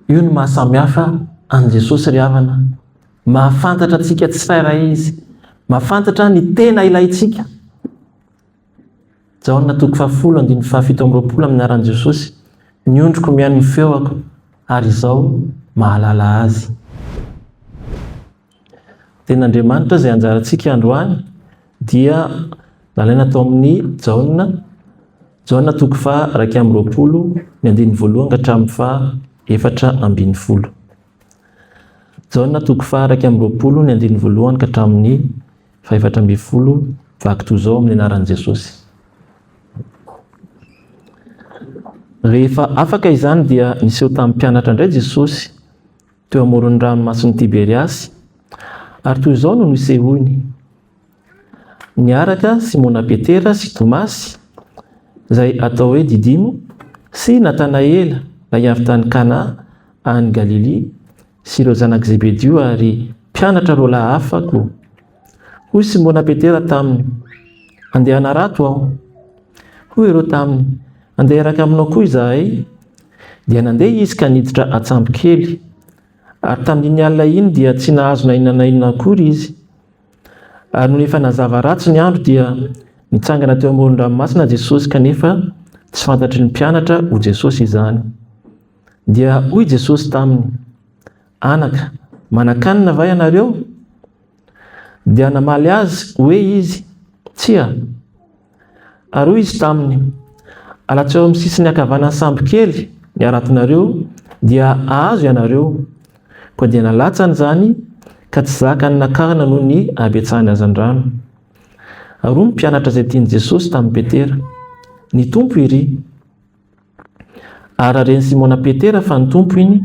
Io no maha samy hafa an'i Jesosy ry havana. Mahafantatra antsika tsirairay Izy. Mahafantatra ny tena ilaintsika. Jaona toko fahafolo andininy faha-27 amin'ny anaran'i Jesosy, Ny ondriko mihaino ny feoko, ary Izaho mahalala azy. Tenin'Andriamanitra izay anjarantsika androany dia nalaina tao amin'ny Jaona, Jaona toko faha-21, ny andininy voalohany ka hatramin'ny faha-14. Jaona toko faha-21, ny andininy voalohany ka hatramin'ny faha-14, vaky toy izao amin'ny anaran'i Jesosy. Rehefa afaka izany dia niseho tamin'ny mpianatra indray Jesosy teo amoron'ny ranomasin'i Tiberiasy, ary toy izao no nisehoany, Niaraka Simona Petera sy Tomasy, izay atao hoe Didimo, sy Natanaela, ilay avy tany Kana any Galilia, sy ireo zanak'i Zebedio ary mpianatra roalahy hafa koa. Hoy Simona Petera taminy, Andeha hanarato aho. Hoy ireo taminy, Andeha hiaraka aminao koa izahay. Dia nandeha izy ka niditra an-tsambo kely. Ary tamin'iny alina iny dia tsy nahazo na inona na inona akory izy. Ary nony efa nazava ratsy ny andro dia nitsangana teo amoron-dranomasina Jesosy kanefa tsy fantatry ny mpianatra ho Jesosy izany. Dia hoy Jesosy taminy, Anaka, manan-kanina va ianareo? Dia namaly azy hoe izy, Tsia. Ary hoy izy taminy, Alatsaho amin'ny sisiny ankavanan'ny sambo kely ny haratonareo, dia hahazo ianareo. Koa dia nalatsany izany, ka tsy zakany nakarina noho ny habetsahan'ny hazandrano. Ary hoy ny mpianatra izay tian'i Jesosy tamin'i Petera, Ny Tompo iry. Ary raha ren'i Simona Petera fa ny Tompo iny,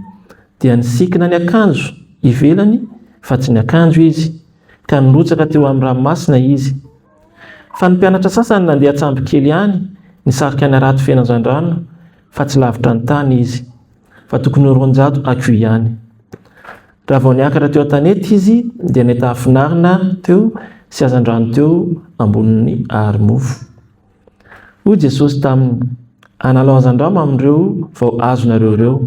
dia nisikina ny akanjo ivelany fa tsy niakanjo izy, ka nirotsaka teo amin'ny ranomasina izy. Fa ny mpianatra sasany nandeha an-tsambokely ihany nisarika ny harato feno hazandrano, fa tsy lavitra ny tany izy, fa tokony ho 200 hakiho ihany. Raha vao niakatra teo an-tanety izy, dia nahita afon'arina teo sy hazandrano teo ambonin'ny ary mofo. Hoy Jesosy taminy, Analao hazandrano amin'ireo vao azonareo ireo.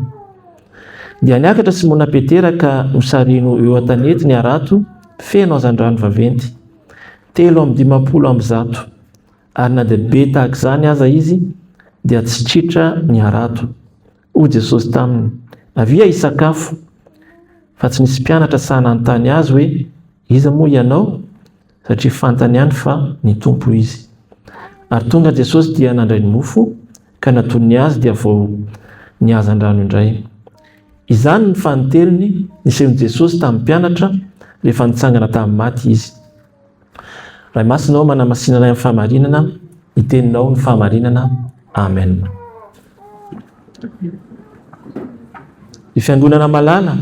Dia niakatra Simona Petera ka nosarihiny ho eo an-tanety ny harato feno hazandrano vaventy, 153, ary na dia be tahaka izany aza izy, dia tsy tritra ny harato. Hoy Jesosy taminy, Avia hisakafo. Fa tsy nisy mpianatra sahy nanontany azy hoe, Iza moa ianao? Satria fantany ihany fa ny Tompo izy. Ary tonga Jesosy dia nandray ny mofo, ka natolony azy dia vao ny hazandrano indray. Izany ny fanintelony nisehon'i Jesosy tamin'ny mpianatra rehefa nitsangana tamin'ny maty izy. Ray Masina ô, manamasina anay amin'ny fahamarinana, ny teninao ny fahamarinana. Amen. Ny Fiangonana malala,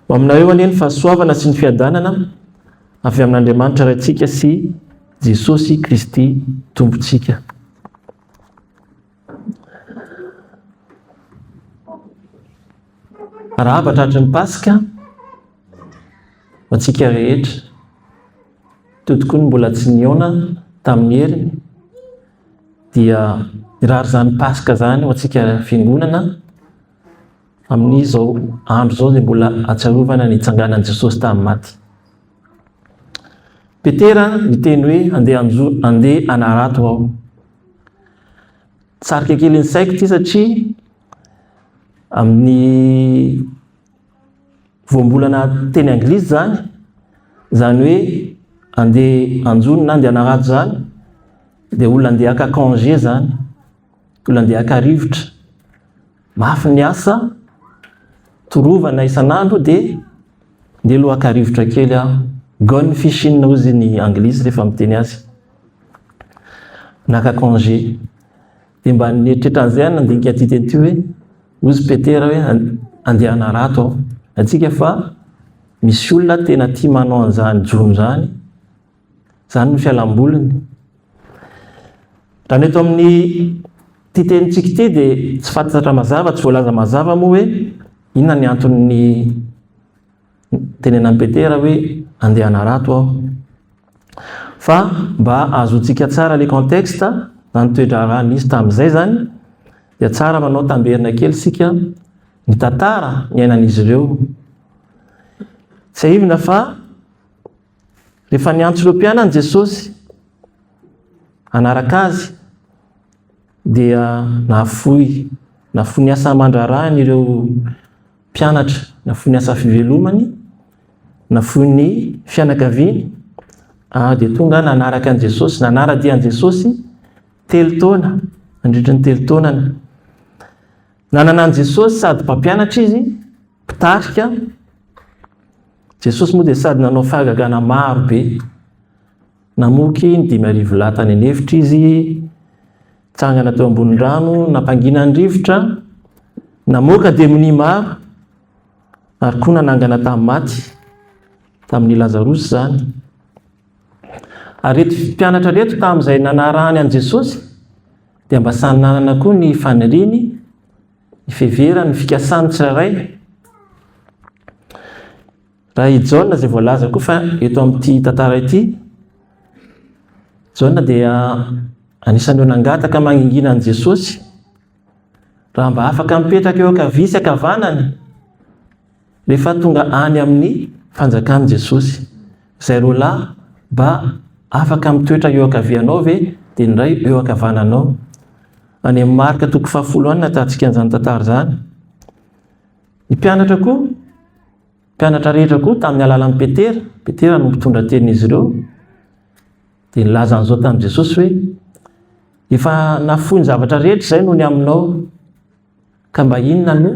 ho aminareo anie ny fahasoavana sy ny fiadanana avy amin'Andriamanitra Raintsika sy Jesosy Kristy Tompontsika. Arahaba tratry ny Paska ho antsika rehetra. Teo tokoa ny mbola tsy nihaona tamin'ny heriny dia mirary izany Paska izany ho antsika fiangonana amin'izao andro izao izay mbola ahatsiarovana ny nitsanganan'i Jesosy tamin'ny maty. Petera niteny hoe andeha hanjo andeha hanarato aho. Sarika kely ny saiko ity satria amin'ny voambolana teny anglisy izany, izany hoe andeha hanjono na andeha hanarato izany dia olona andeha haka congé izany, olona andeha haka rivotra. Mafy ny asa, torovana isan'andro dia ndeha aloha haka rivotra kely aho. Gone fishing hozy ny anglisy rehefa miteny azy. Naka congé. Dia mba nieritreritra an'izay aho nandinika ity teny ity hoe, hozy Petera hoe andeha hanarato aho. Antsika fa misy olona tena tia manao an'izany jono izany. Izany no fialamboliny. Raha ny eto amin'ny ity tenintsika ity dia tsy fantatra mazava, tsy voalaza mazava moa hoe inona ny anton'ny tenenan'i Petera hoe andeha hanarato aho. Fa mba ahazoantsika tsara ilay contexte na ny toe-draharaha nisy tamin'izay izany dia tsara manao tamberina kely isika. ny tantara niainan'izy ireo. Tsiahivina fa rehefa niantso ireo mpianany Jesosy hanaraka azy dia nahafoy nafoy ny asa aman-draharahany ireo mpianatra, nafoy ny asa fivelomany, nafoy ny fianakaviany ary dia tonga nanaraka an'i Jesosy, nanara-dia an'i Jesosy telo taona, nandritra ny telo taonany. Nanana an'i Jesosy sady mpampianatra izy, mpitarika. Jesosy moa dia sady nanao fahagagana maro be. Namoky ny 5000 lahy tany an'efitra izy, nitsangana teo ambony rano, nampangina ny rivotra, namoaka demonia maro, ary koa nanangana tamin'ny maty, tamin'i Lazarosy izany. Ary ireto mpianatra ireto tamin'izay nanarahany an'i Jesosy dia mba samy nanana koa ny faniriany, ny fiheverany, ny fikasany tsirairay. Raha i Jaona izay voalaza koa fa eto amin'ity tantara ity, Jaona dia anisan'ireo nangataka mangingina an'i Jesosy raha mba afaka mipetraka eo ankavia sy ankavanany rehefa tonga any amin'ny fanjakan'i Jesosy. Izay roa lahy mba afaka mitoetra eo ankavianao ve dia ny iray eo ankavananao. Any amin'ny Marka toko fahafolo any no ahitantsika an'izany tantara izany. Ny mpianatra koa, mpianatra rehetra koa tamin'ny alalan'i Petera, Petera no mpitondra tenin'izy ireo, dia nilaza an'izao tamin'i Jesosy hoe, efa nafoy ny zavatra rehetra izay noho ny aminao, ka mba inona no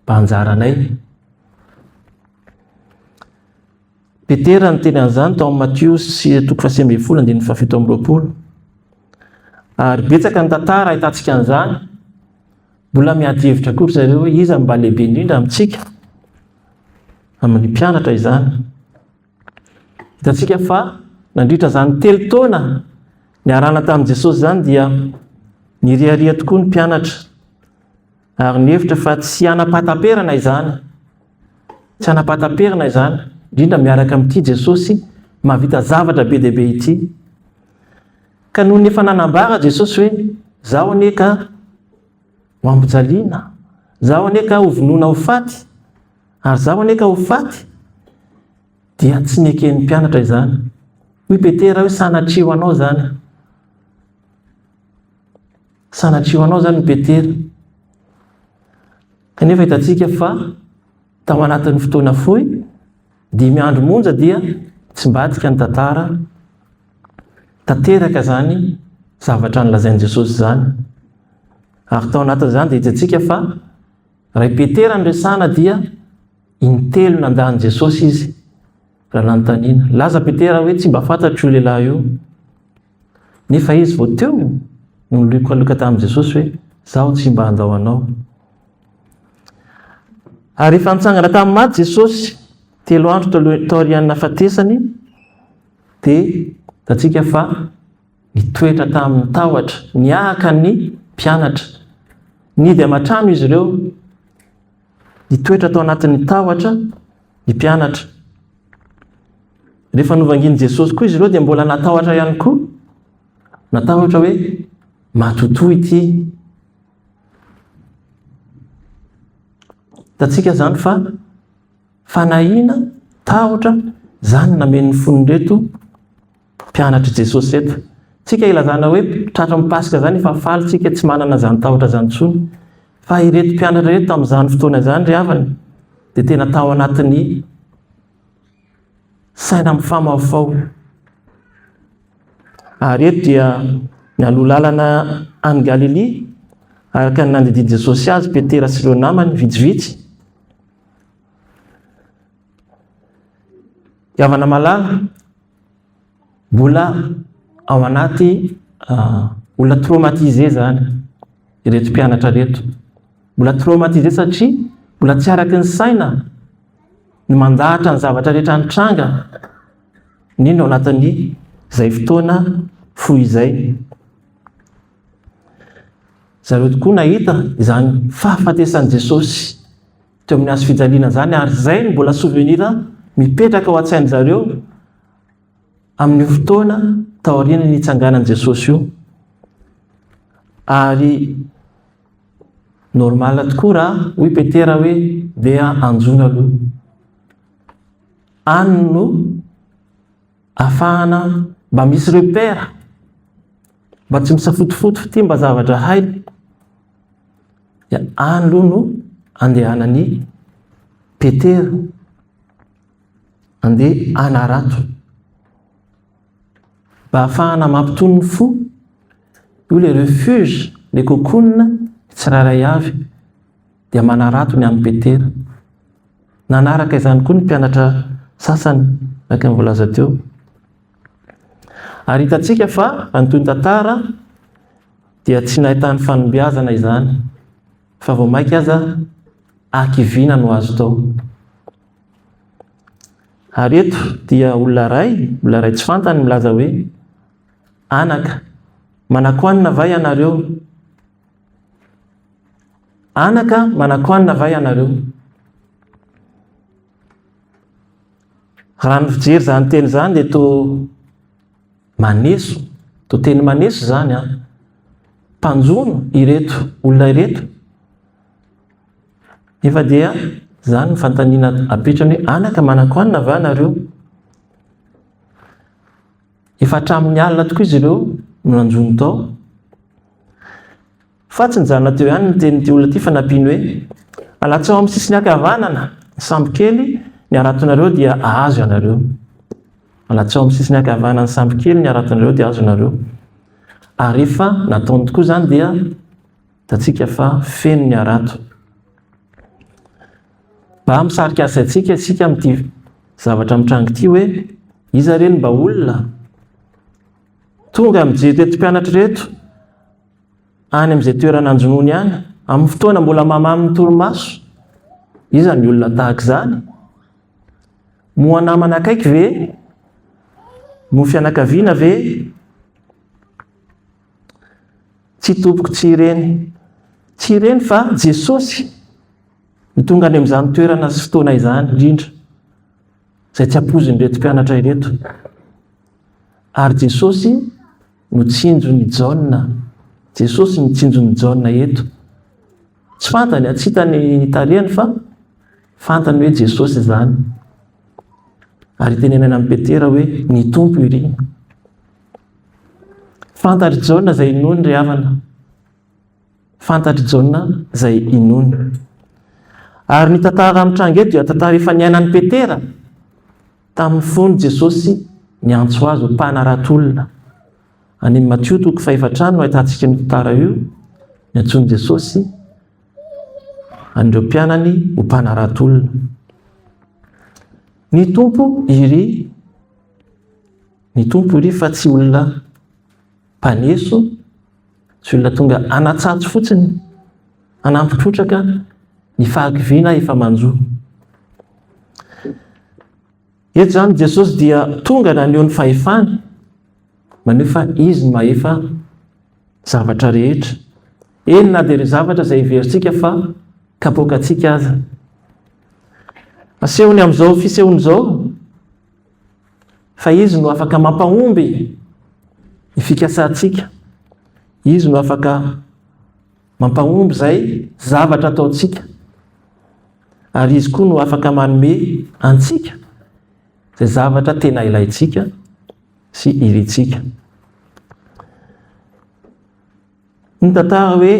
mba anjaranay? Petera niteny an'izany tao amin'ny Matio toko faha-19 andininy faha-27. Ary betsaka ny tantara ahitantsika an'izany. Mbola miady hevitra koa ry zareo hoe iza no mba lehibe indrindra amintsika, amin'ny mpianatra izany. Hitantsika fa nandritra izany telo taona niarahana tamin'i Jesosy izany dia niriaria tokoa ny mpianatra ary nihevitra fa tsy hanam-pahataperana izany. Tsy hanam-pahataperana izany, indrindra miaraka amin'ity Jesosy mahavita zavatra be dia be ity. Ka nony efa nanambara Jesosy hoe, Zaho anie ka ho ampijaliana, Zaho anie ka ho vonoina ho faty, ary Zaho anie ka ho faty, dia tsy neken'ny mpianatra izany. Hoy Petera hoe, Sanatria ho anao izany. Sanatria ho anao izany hoy Petera. Kanefa hitantsika fa tao anatin'ny fotoana fohy, dimy andro monja dia tsy mbadika ny tantara, tanteraka izany zavatra nolazain'i Jesosy izany. Ary tao anatin'izany dia hitantsika fa raha i Petera no resahana dia intelo nandà an'i Jesosy izy raha nanontaniana. Nilaza Petera hoe tsy mba fantatro io lehilahy io. Nefa izy vao teo no nilokaloka tamin'i Jesosy hoe, Izaho tsy mba handao anao. Ary rehefa nitsangana tamin'ny maty Jesosy, telo andro taorian'ny nahafatesany, dia hitantsika fa nitoetra tamin'ny tahotra, niahaka ny mpianatra. Nihidy aman-trano izy ireo. Nitoetra tao anatin'ny tahotra ny mpianatra. Rehefa novangian'i Jesosy koa izy ireo dia mbola natahotra ihany koa. Natahotra hoe matotoa ity. Hitantsika izany fa fanahiana, tahotra, izany nameno ny fon'ireto mpianatr'i Jesosy ireto. Tsika ilazana hoe tratry ny Paska izany efa faly tsika tsy manana izany tahotra izany intsony. Fa ireto mpianatra ireto tamin'izany fotoana izany ry havana dia tena tao anatin'ny saina mifamahofaho. Ary eto dia nialoha lalana any Galilia araka ny nandidian'i Jesosy azy Petera sy ireo namany vitsivitsy. Havana malala, mbola ao anaty olona traumatisé zany ireto mpianatra ireto. Mbola traumatisé satria mbola tsy araky ny saina ny mandahatra ny zavatra rehetra nitranga indrindra ao anatin'ny izay fotoana fohy izay. Zareo tokoa nahita izany fahafatesan'i Jesosy teo amin'ny hazo fijaliana izany ary izay no mbola souvenir mipetraka ao an-tsain-dry zareo amin'io fotoana taorian'ny nitsanganan'i Jesosy io. Ary Normal tokoa raha hoy Petera hoe ndeha hanjono aloha. Any no afahana mba misy repère, mba tsy misafotofoto f'ity mba zavatra hainy. Dia any aloha no andehanan'i Petera, andeha hanarato. Mba hahafahana mampitony ny fo, io ilay refuge, ilay cocoon tsirairay avy dia manarato ny an'i Petera. Nanaraka izany koa ny mpianatra sasany, araka ny voalaza teo. Ary hitantsika fa raha ny toy ny tantara dia tsy nahitany fanombiazana izany, fa vao mainka aza hakiviana no azo tao. Ary eto dia olona iray, olona iray tsy fantany milaza hoe, Anaka, manan-kohanina va ianareo? Anaka, manan-kohanina va ianareo? Raha ny fijery izany teny izany dia toa maneso, toa teny maneso izany an. Mpanjono ireto olona ireto. Nefa dia izany ny fanontaniana apetrany hoe anaka manan-kohanina va nareo? Efa hatramin'ny alina tokoa izy ireo no nanjono tao. Fa tsy nijanona teo ihany ny tenin'ity olona ity fa nampiany hoe, Alatsao amin'ny sisiny ankavanana ny sambo kely ny haratonareo dia hahazo ianareo. Alatsao amin'ny sisiny ankavanana ny sambo kely ny haratonareo dia hahazo ianareo. Ary rehefa nataony tokoa izany dia hitantsika fa feno ny harato. Mba misarika azy antsika isika amin'ity zavatra mitranga ity hoe iza re no mba olona tonga mijery ireto mpianatra ireto any amin'izay toerana anjonoany any amin'ny fotoana mbola mamamy ny torimaso. Iza ny olona tahaka izany? Moa namana akaiky ve? Moa fianakaviana ve? Tsy tompoko tsy ireny. Tsy ireny fa Jesosy no tonga any amin'izany toerana sy fotoana izany indrindra, izay tsy ampoizin'ireto mpianatra ireto. Ary Jesosy no tsinjon'i Jaona. Jesosy no tsinjon'i Jaona eto. Tsy fantany, tsy hitany ny tarehiny fa fantany hoe Jesosy izany. Ary itenenana amin'i Petera hoe ny Tompo iry. Fantatr'i Jaona izay inoany ry havana. Fantatr'i Jaona izay inoany. Ary ny tantara mitranga eto dia tantara efa niainan'i Petera tamin'ny fony Jesosy niantso azy ho mpanarato olona. Any amin'ny Matio toko fahefatra any no ahitantsika io tantara io, niantsoan'i Jesosy an'ireo mpianany ho mpanarato olona. Ny Tompo iry Ny Tompo iry fa tsy olona mpaneso, tsy olona tonga hanatsatso fotsiny, hanampy trotraka ny fahakiviana efa manjo. Eto izany Jesosy dia tonga naneho ny fahefany, maneho fa Izy no mahefa zavatra rehetra. Eny na dia ireo zavatra izay heverintsika fa kapoakantsika aza. Asehony amin'izao fisehoany izao Fa Izy no afaka mampahomby ny fikasantsika. Izy no afaka mampahomby izay zavatra ataontsika. Ary Izy koa no afaka manome antsika izay zavatra tena ilaintsika sy irintsika. Ny tantara hoe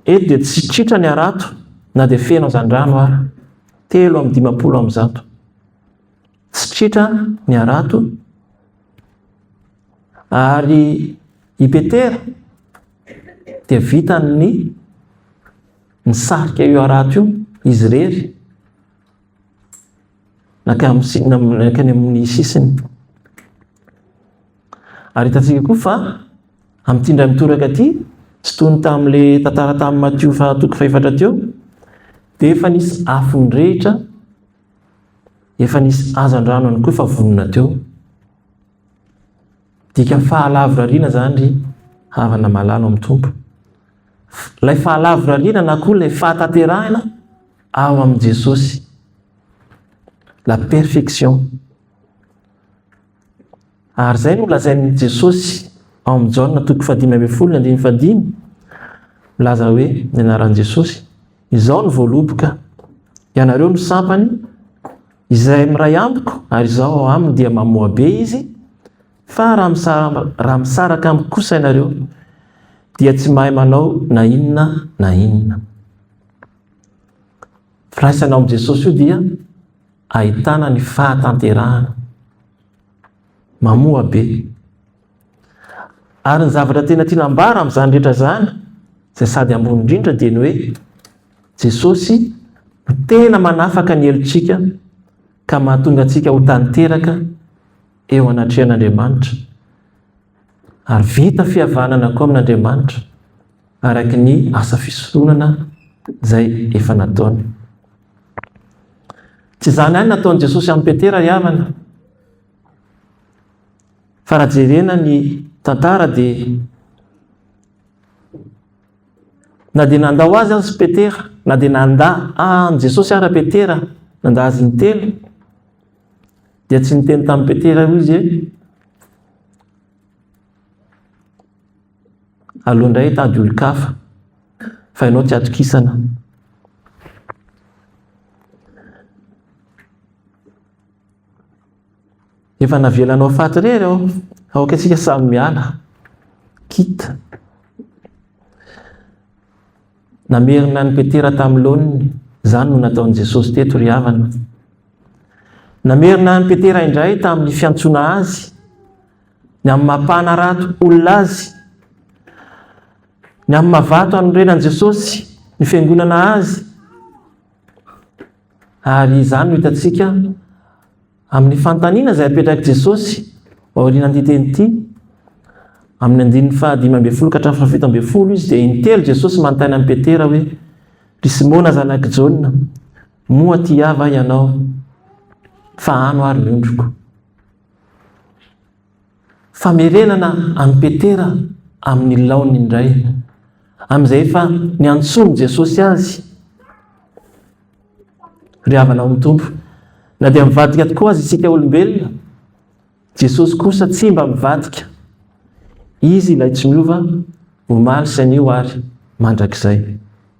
eto dia tsy tritra ny harato na dia feno hazandrano ara. 153. Tsy tritra ny harato ary i Petera dia vitany ny nisarika io harato io izy irery nankany amin'ny sisiny. Ary hitantsika koa fa amin'ity indray mitoraka ity, tsy toy ny tamin'ilay tantara tamin'i Matio faha toko fahefatra teo, dia efa nisy afo nirehitra Efa nisy hazandrano ihany koa efa vonona teo. Dika fahalavorariana izany ry havana malala amin'ny Tompo. Ilay fahalavorariana na koa ilay fahatanterahina ao amin'i Jesosy. La perfection. Ary izay no lazain'i Jesosy ao amin'i Jaona toko fahadimy ambin'ny folo ny andininy fahadimy, milaza hoe ny anaran'i Jesosy. Izaho no voaloboka, ianareo no sampany, izay miray amiko ary izaho ao aminy dia mamoa be izy, fa raha raha misaraka amiko kosa ianareo dia tsy mahay manao na inona na inona. Firaisana ao amin'i Jesosy io dia ahitana ny fahatanterahana. Mamoa be. Ary ny zavatra tena tiana ambara amin'izany rehetra izany, izay sady ambony indrindra dia ny hoe Jesosy no tena manafaka ny helotsika ka mahatonga antsika ho tanteraka eo anatrehan'Andriamanitra ary vita fihavanana koa amin'Andriamanitra araka ny asa fisoronana izay efa nataony. Tsy izany ihany nataon'i Jesosy amin'i Petera ry havana. Fa raha jerena ny tantara dia na dia nandao azy aza Petera, na dia nandà an'i Jesosy ara Petera, nandà azy intelo, dia tsy niteny tamin'i Petera hoy izy hoe aloha indray hitady olon-kafa fa ianao tsy atokisana. Efa navelanao faty irery aho, aoka isika samy miala. Quitte. Namerina an'i Petera tamin'ny laoniny, izany no nataon'i Jesosy teto ry havana. Namerina an'i Petera indray tamin'ny fiantsoana azy, ny amin'ny maha mpanarato olona azy, ny amin'ny maha vato hanorenan'i Jesosy ny fiangonana azy. Ary izany no hitantsika amin'ny fanontaniana izay apetrak'i Jesosy aorian'ity teny ity. Amin'ny andininy faha-15 ka hatramin'ny faha-17 izy dia intelo Jesosy manontany an'i Petera hoe, Ry Simona zanak'i Jaona, moa tia ahy va ianao? Fahano ary ny ondriko. Famerenana an'i Petera amin'ny laoniny indray, amin'izay efa niantsoan'i Jesosy azy. Ry havana ao amin'ny Tompo, na dia mivadika tokoa aza isika olombelona, Jesosy kosa tsy mba mivadika. Izy ilay tsy miova, omaly sy anio ary mandrakizay.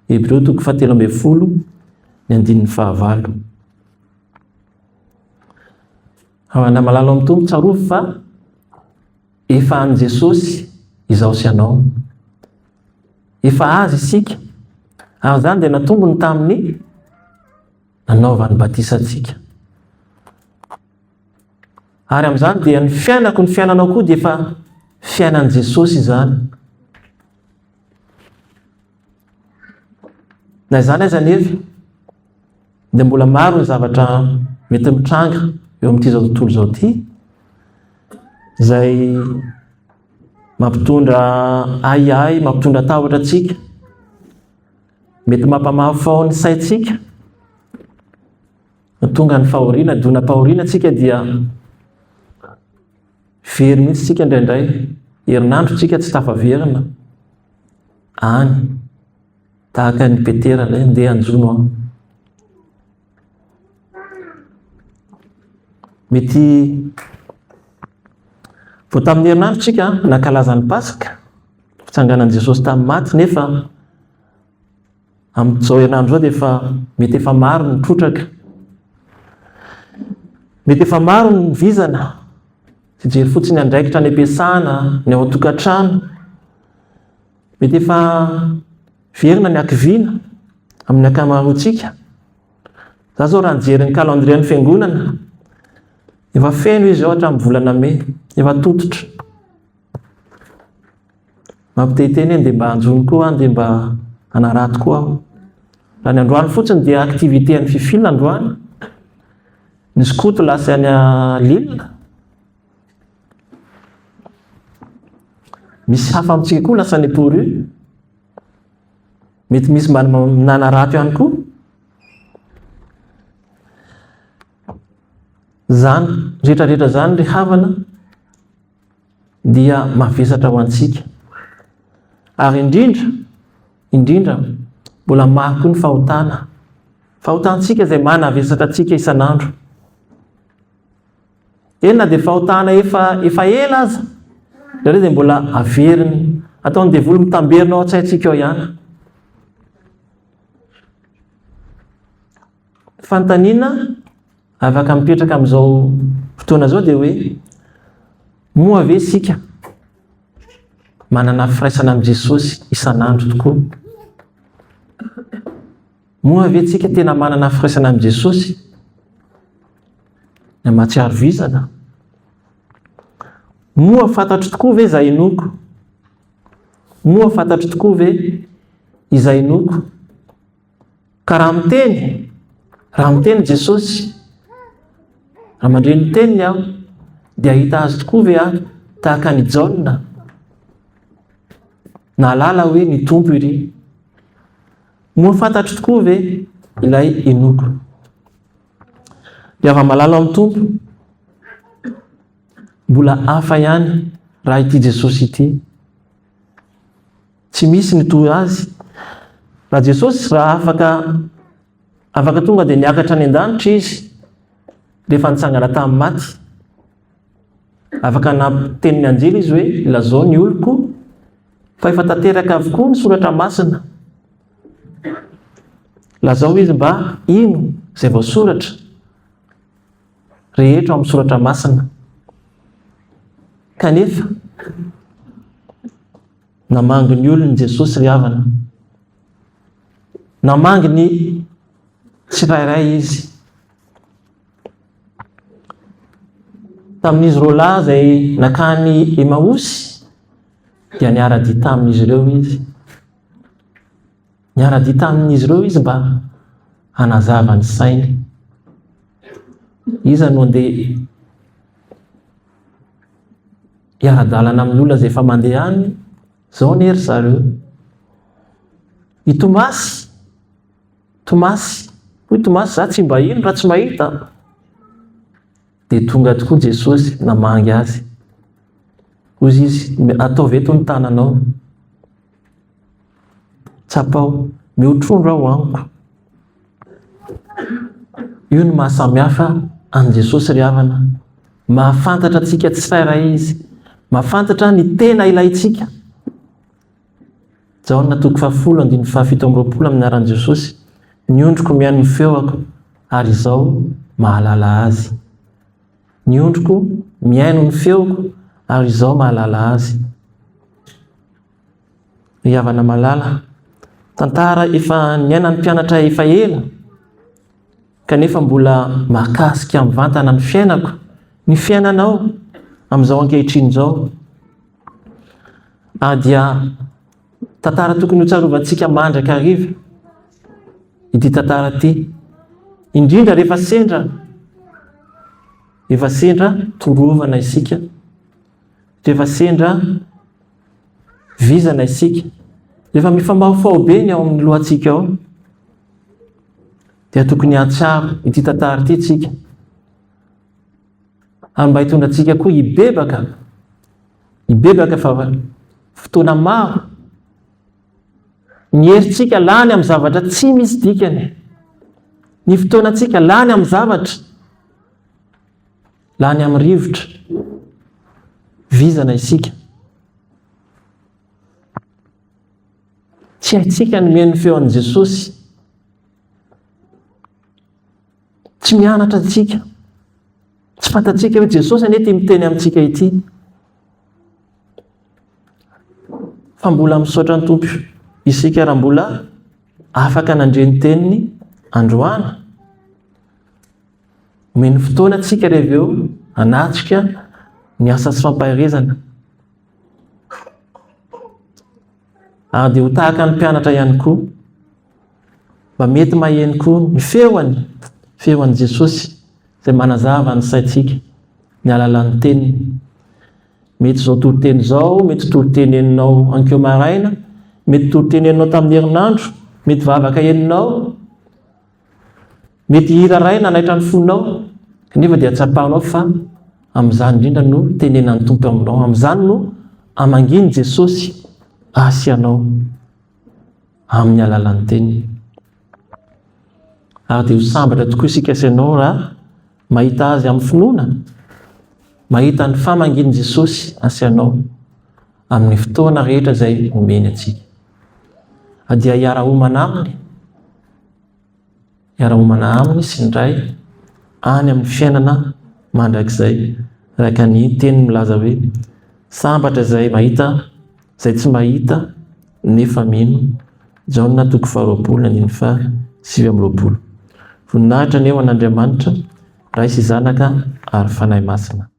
Hebreo toko fahatelo ambin'ny folo, ny andininy fahavalo. Havana malala ao amin'ny Tompo, tsarovy fa efa an'i Jesosy izaho sy ianao. Efa azy isika. Ary izany dia natombony tamin'ny nanaovany batisa antsika. Ary amin'izany dia ny fiainako, ny fiainanao koa dia efa fiainan'i Jesosy izany. Na izany aza anefa, dia mbola maro ny zavatra mety mitranga eo amin'ity izao tontolo izao ity, izay mampitondra ahiahy, mampitondra tahotra antsika, mety mampamafao ny saintsika. Tonga ny fahoriana, donam-pahoriana antsika dia very mihitsy isika indraindray, herinandro isika tsy tafaverina any. Tahaka an'i Petera ilay ndeha hanjono aho. Mety vao tamin'ny herinandro tsika nankalaza ny Paska, fitsanganan'i Jesosy tamin'ny maty, nefa amin'izao herinandro izao dia efa mety efa maro ny trotraka. Mety efa maro ny vizana, fijery fotsiny andraikitra any am-piasana, ny ao an-tokantrano. Mety efa verina ny hakiviana amin'ny ankamaroantsika. Za zao raha nijery ny calendrier ny fiangonana, efa feno izy ao hatramin'ny volana mey, efa tototra. Mampitehiteny hoe ndeha mba hanjono koa aho, ndeha mba hanarato koa aho. Raha ny androany fotsiny dia activité an'ny Fifil androany. Ny skoto lasa any Lille. Misy hafa amintsika koa lasa any Poru. Mety misy mba nanarato ihany koa. Izany rehetrarehetra izany ry havana dia mavesatra ho antsika. Ary indrindra, indrindra mbola maro koa ny fahotana. Fahotantsika izay manavesatra antsika isan'andro. Eny na dia fahotana efa efa ela aza, indraindray dia mbola averiny, ataon'ny devoly mitamberina ao an-tsaintsika ao ihany. Fanontaniana afaka mipetraka amin'izao fotoana izao dia hoe, moa ve isika manana firaisana amin'i Jesosy isan'andro tokoa? Moa ve tsika tena manana firaisana amin'i Jesosy? Ny mahatsiaro vizana. Moa fantatro tokoa ve izay inoako? Moa fantatro tokoa ve izay inoako? Ka raha miteny, raha miteny Jesosy, raha mandre ny teniny aho, dia hahita azy tokoa ve aho tahaka an'i Jaona? Nahalala hoe ny Tompo iry. Moa fantatro tokoa ve ilay inoako? Ry hava-malala ao amin'ny Tompo, mbola hafa ihany raha ity Jesosy ity. Tsy misy ny toy azy. Raha Jesosy raha afaka afaka tonga dia niakatra any an-danitra izy rehefa nitsangana tamin'ny maty. Afaka nampiteny ny anjely izy hoe lazao ny oloko fa efa tanteraka avokoa ny soratra masina. Lazao izy mba hino izay voasoratra rehetra ao amin'ny soratra masina. Kanefa namangy ny olony Jesosy ry havana. Namangy ny tsirairay izy. Tamin'izy roalahy izay nankany Emaosy dia niara-dia tamin'izy ireo izy. Niara-dia tamin'izy ireo izy mba hanazava ny sainy. Iza no andeha hiara-dalana amin'ny olona izay efa mandeha any? Izao anie ry zareo. I Tomasy Tomasy, hoy Tomasy, za tsy mba hino raha tsy mahita. Dia tonga tokoa Jesosy namangy azy. Hoy izy, ataovy eto ny tananao. Tsapao, meo trondro aho amiko. Io no maha samihafa an'i Jesosy ry havana. Mahafantatra antsika tsirairay izy. Mahafantatra ny tena ilaintsika. Jaona toko fahafolo andininy fahafito amby roapolo Amin'ny anaran'i Jesosy, ny ondriko mihaino ny feoko ary Izaho mahalala azy. Ny ondriko mihaino ny feoko ary Izaho mahalala azy. Ry havana malala, tantara efa niainan'ny mpianatra efa ela, kanefa mbola mahakasika mivantana ny fiainako, ny fiainanao amin'izao ankehitriny izao. Ary dia tantara tokony hotsarovantsika mandrakariva ity tantara ity, indrindra rehefa sendra rehefa sendra torovana isika, rehefa sendra vizana isika, rehefa mifamahofaho be ny ao amin'ny lohantsika ao, dia tokony hahatsiaro ity tantara ity isika. Ary mba hitondra antsika koa hibebaka, hibebaka fa fotoana maro ny herintsika lany amin'ny zavatra tsy misy dikany, ny fotoanantsika lany amin'ny zavatra, lany amin'ny rivotra, vizana isika. Tsy haintsika ny mihaino ny feon'i Jesosy. Tsy mianatra antsika. Tsy fantatsika hoe Jesosy anie ity miteny amintsika ity. Fa mbola misaotra ny Tompo isika raha mbola afaka nandre ny teniny androany. Omeny fotoana antsika rehefa eo hanatrika ny asa sy fampaherezana. Ary dia ho tahaka ny mpianatra ihany koa. Mba mety maheno koa ny feony, feon'i Jesosy izay manazava ny saintsika ny alalan'ny teniny. Mety izao toriteny izao, mety toriteny henonao ankeo maraina, mety toriteny henonao tamin'ny herinandro, mety vavaka henonao, mety hira iray nanaitra ny fonao, kanefa dia tsapanao fa amin'izany indrindra no tenenan'ny Tompo aminao, amin'izany no amangian'i Jesosy ahy sy anao. amin'ny alalan'ny teniny. Ary dia ho sambatra tokoa isika sy ianao raha mahita azy amin'ny finoana, mahita ny famangian'i Jesosy ahy sy ianao amin'ny fotoana rehetra izay omeny antsika. Dia hiara-homana aminy. hiara-homana Aminy sy ny Ray any amin'ny fiainana mandrakizay. Araka ny teniny milaza hoe, Sambatra izay mahita izay tsy mahita nefa mino. Jaona toko faharoapolo andininy faha 29. Voninahitra anie ho an'Andriamanitra, Ray sy Zanaka ary Fanahy Masina.